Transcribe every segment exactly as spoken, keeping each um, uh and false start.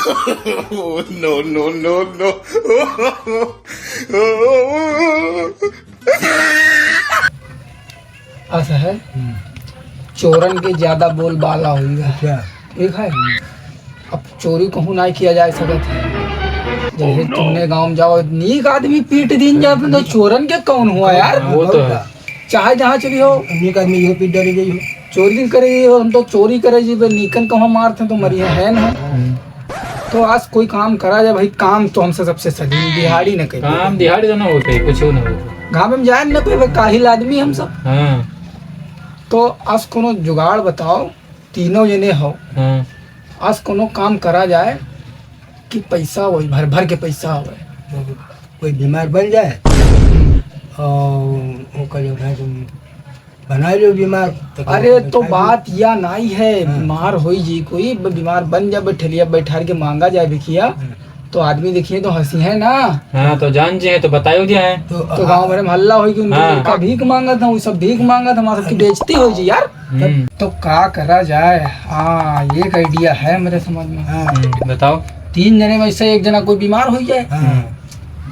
Oh, no, no, no, no। ऐसा है, हम्म। चोरन के ज्यादा बोलबाला होइगा। अच्छा। ठीक है? अब चोरी कहूँ ना किया जा सकत है। जैसे तुमने गाँव में जाओ, नीक आदमी पीट दीन जात, तो चोरन के कौन हुआ यार? वो तो है। चाहे जहाँ चली हो, नीक आदमी इहो पीट डाली गई हो। चोरी करे हो, हम तो चोरी करे जी, बे नीकन कहूँ मारते तो मरिया है ना। हम्म। तो आज कोई काम करा जाए भाई, काम तो हमसे सबसे सलीम, दिहाड़ी न करी। काम दिहाड़ी तो ना होते, कुछ ना होते। घाम में जाए न पे, काहिल आदमी हम सब। हाँ। तो आज कोनो जुगाड़ बताओ, तीनों जने हो। हाँ। आज कोनो काम करा जाए कि पैसा वही भर भर के पैसा आवे। कोई बीमार बन जाए और ओकर जो है तुम बना लो बीमार, तो अरे, तो बात या नाई है, हाँ। बीमार होई जी कोई, ब-, बीमार बन जा, बैठलिया बैठार के मांगा जाए भिखिया, हाँ। तो आदमी देखिए तो हंसी है ना। हाँ, तो जान जे है तो बतायो जे है। तो तो गाँव भर में हल्ला होई कि उनके हाँ। लड़का भीख मांगत है, वो सब भीख मांगत, हमारा सबकी बेइज्जती होई जी यार। हम्म। तो का करा जाए? हाँ, एक idea है मेरे समझ में। हाँ। हम्म, बताओ। तीन जने में से एक जना कोई बीमार हो जाए, हाँ।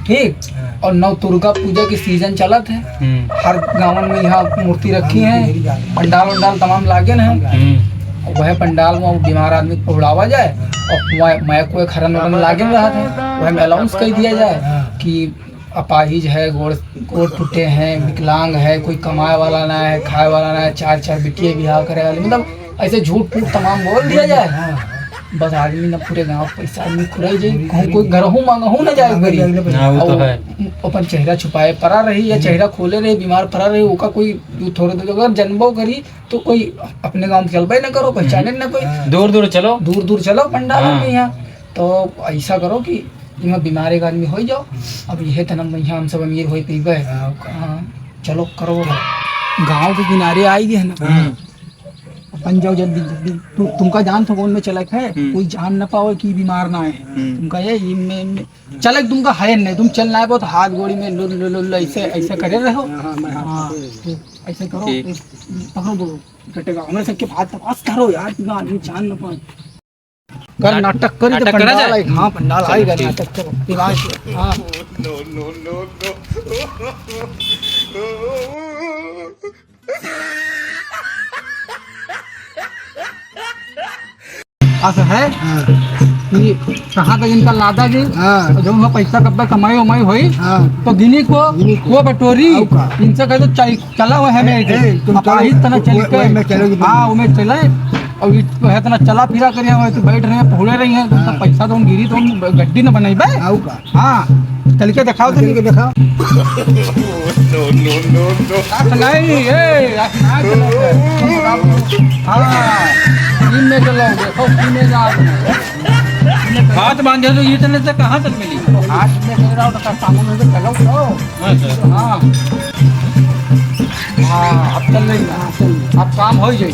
ठीक? हाँ। और नौ दुर्गा पूजा की season चलत है। हम्म। हर गाँवन में यहाँ मूर्ति रखी हाँ, है, मूर्ति रखी है। पंडाल वंडाल तमाम लागेन है। हम्म। और वह पंडाल में वो बीमार आदमी को पहुड़ावा जाए हाँ। और वह, मैं कोई खरन वरन लागेन रहा था, वह में announce कर दिया जाए हाँ। कि अपाहिज है, गोड़, गोड़ टूटे हैं, विकलांग है, कोई कमाए वाला ना है, खाए वाला ना है, चार चार बिटिया बियाह करे वाली, मतलब ऐसे झूठ फूट तमाम बोल दिया जाए। हाँ। बस आदमी ना पूरे गाँव पैसा आदमी खुराई जाए, कहूँ कोई घरहू मांगहू ना जाए करी। हाँ, वो तो और है। अपन चेहरा छुपाए परा रही या हम्म। चेहरा खोले रही, बीमार परा रही, ओका कोई दू थोड़े दू अगर जनबो करी तो कोई अपने गाँव में चलबे ना करो, पहचाने हम्म। ना कोई। हाँ। दूर दूर चलो। दूर दूर चलो पंडाल हाँ। में यहाँ। तो ऐसा करो कि इमा बीमार एक आदमी होई जाओ, हम्म। अब यह तना यहाँ हम सब अमीर होई पीबे। हाँ, ओका। हाँ, चलो करो। गाँव के किनारे आई गए ना। हाँ। अपन जाओ जल्दी, जल्दी। तु-, तुमका जान तो कौन में चलक है? हम्म। कोई जान ना पावे कि बीमार ना है। हम्म। तुमका ये, ये में, में, चलक तुमका है नहीं, तुम चल ना पाओ तो हाथ गोड़ी में लो, लो, लो, लो, ऐसे, ऐसे करे रहो। हाँ, हाँ, मैं हाथ हाँ, पकड़े। तो ऐसे करो, ठीक। पकड़ो दो, कटेगा। हमारे सबके हाथ पास करो यार, तुमका आदमी जान ना पाए। कर नाटक करी तो नाटक करा पंडाल जाए? आई, हाँ, पंडाल चलो, आई गए, ठीक। नाटक करो, दिमाग से, हाँ। No, no, no, no। ऐसा है हाँ। कि कहाँ तक इनका लादा जी, हाँ। और जब उनका पैसा कब तक कमाई वमाई होई, हाँ। तो गिनी को, गिनी को। वो बटोरी, आऊ का? इनसे कह दो, चल, चला हुआ है ए, मैं ए, तुम अब चलो, आहिस्ता ना चल वो, के। वो मैं चलोगी हाँ, वो मैं चले। और ये तो है इतना चला फिरा कर यहाँ वैसे बैठ रहे हैं, पहुड़े रही हैं, तो हाँ। पैसा तो हम गिरी तो हम गड्डी न बनाई बे। आऊ का? हाँ, चल के दिखाओ तो। चल के दिखाओ। No, no, no, no। आप नहीं, ए, आप ना चलो। हाँ, टीम में चलो, देखो, टीम में जाओ। हाथ बांधे तो ये चलने से कहाँ तक मिली? हाथ में चल रहा हो तो सामने में चलो, चलो। अच्छा। हाँ। हाँ, अब चल रही है। हाँ, चल। अब काम हो ही जाए।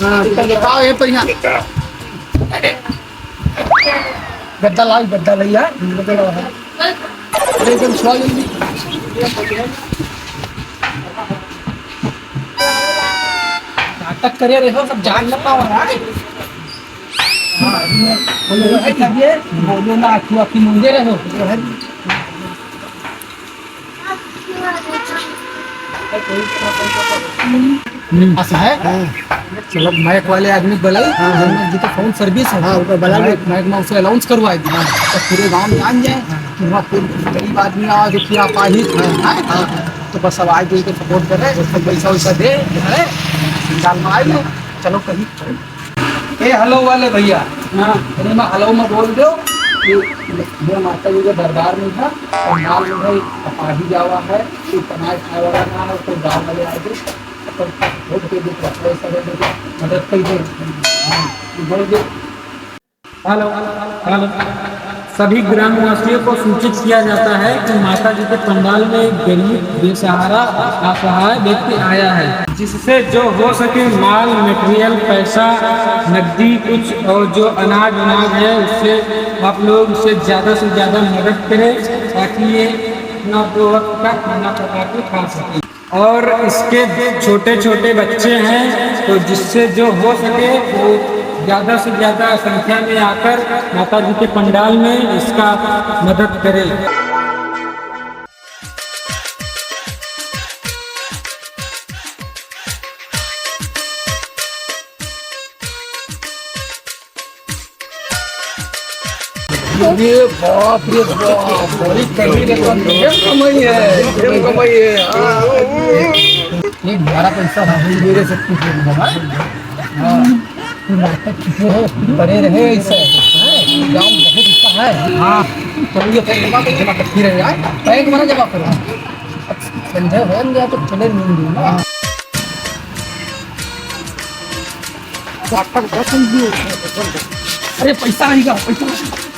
हाँ, तो बताओ, ये पर यहाँ। गद्दा लाई, गद्दा लाई यार, गद्दा लाई। अरे, एकदम सो जल्दी। नाटक करे रहे हो, सब जान न पावा यार। हाँ, बोलो ना, तू आखी मुंगे रहे हो। हम्म। ऐसा है? हाँ। चलो, माइक वाले आदमी बुलाई, हाँ, हाँ। जी का फोन सर्विस है। हाँ, ऊपर बुला लो। माइक, माइक में उसे अनाउंस करवाए दी। हाँ। तो पूरे गांव में जान जाए हाँ। कि वहाँ कोई गरीब आदमी आवा जो कि अपाहिज है। हाँ, हाँ? हाँ, हाँ। तो बस अब आज जो इनको सपोर्ट कर रहे हैं, उसको पैसा वैसा दे, है? डाल में आई लो। चलो कहीं। ए, हेलो वाले भैया। हाँ। अरे, मैं हेलो में बोल दो कि ये माता जी का दरबार में था, पंडाल में भाई अपाहिज आवा है, कोई कमाए खाए वाला ना है, कोई गाँव वाले आए थे, तो वोट के दे, पैसा दे दे, मदद कर दे। हाँ, बोल दे। हेलो, हेलो। सभी ग्रामवासियों को सूचित किया जाता है कि माता जी के पंडाल में एक गरीब, बेसहारा, असहाय व्यक्ति आया है, जिससे जो हो सके माल, मटेरियल, पैसा, नकदी कुछ और जो अनाज वनाज है उससे आप लोग उसे ज़्यादा से ज़्यादा मदद करें ताकि ये अपना दो वक्त का खाना पका के खा सके। और इसके छोटे छोटे बच्चे हैं तो जिससे जो हो सके वो ज्यादा से ज्यादा संख्या में आकर माता जी के पंडाल में इसका मदद करें। अरे बाप रे बाप, बड़ी कमी रे, कमी, ये कमाई है, ये कमाई है। हाँ। एक बड़ा पैसा है, मेरे से कुछ नहीं होगा। हाँ। तू नाटक किए हो, करे रहे ऐसे, हैं? गाँव बहुत इतना है। हाँ। चलो ये पैसा जमा कर, जमा कर, फिर यार, बैंक में ना जमा करो। संजय हो गया तो चले नहीं दूंगा। अरे पैसा नहीं का, पैसा नहीं।